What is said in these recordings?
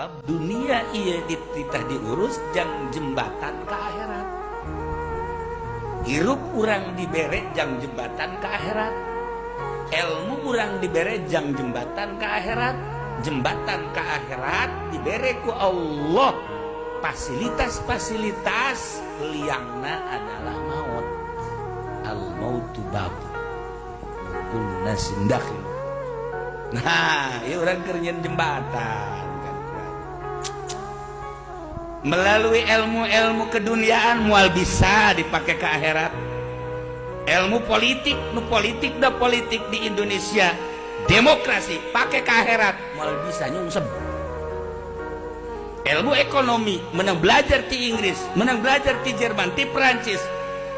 Sebab dunia iya dititah diurus jang jembatan ke akhirat. Hirup urang dibere jang jembatan ke akhirat. Ilmu urang dibere jang jembatan ke akhirat. Jembatan ke akhirat dibere ku Allah. Fasilitas-fasilitas liangna adalah maut. Al mautu babu kullu nasin dakhil. Nah, ieu urang keur nyieun jembatan. Melalui ilmu-ilmu keduniaan mual bisa dipakai ke akhirat. Ilmu politik, nu politik da politik di Indonesia, demokrasi pakai ke akhirat mual bisa, nyungsep. Ilmu ekonomi menang belajar di Inggris, menang belajar di Jerman, di Perancis.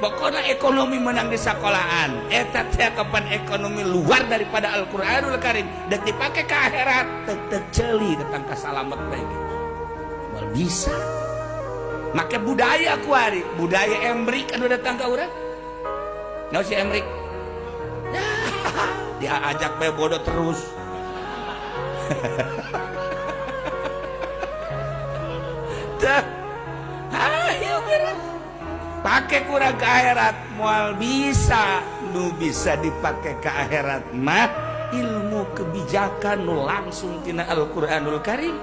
Pokoknya ekonomi menang di sekolahan. Eta teh kapan ekonomi luar daripada Al-Qur'anul Karim dan dipakai ke akhirat teu ceuli datang ka salamet bae gitu. Moal bisa. Make budaya kuari, budaya Emrik anu datang ka urang. Naon si Emrik? Dia ajak bae bodoh terus. Tah, ayo geura. Pakai kurang ke akhirat moal bisa. Nu bisa dipakai ke akhirat mah ilmu kebijakan nu langsung tina Al-Qur'anul Karim,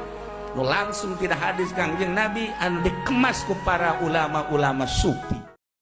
nu langsung tina hadis Kangjeng Nabi anu dikemas ku para ulama-ulama sufi.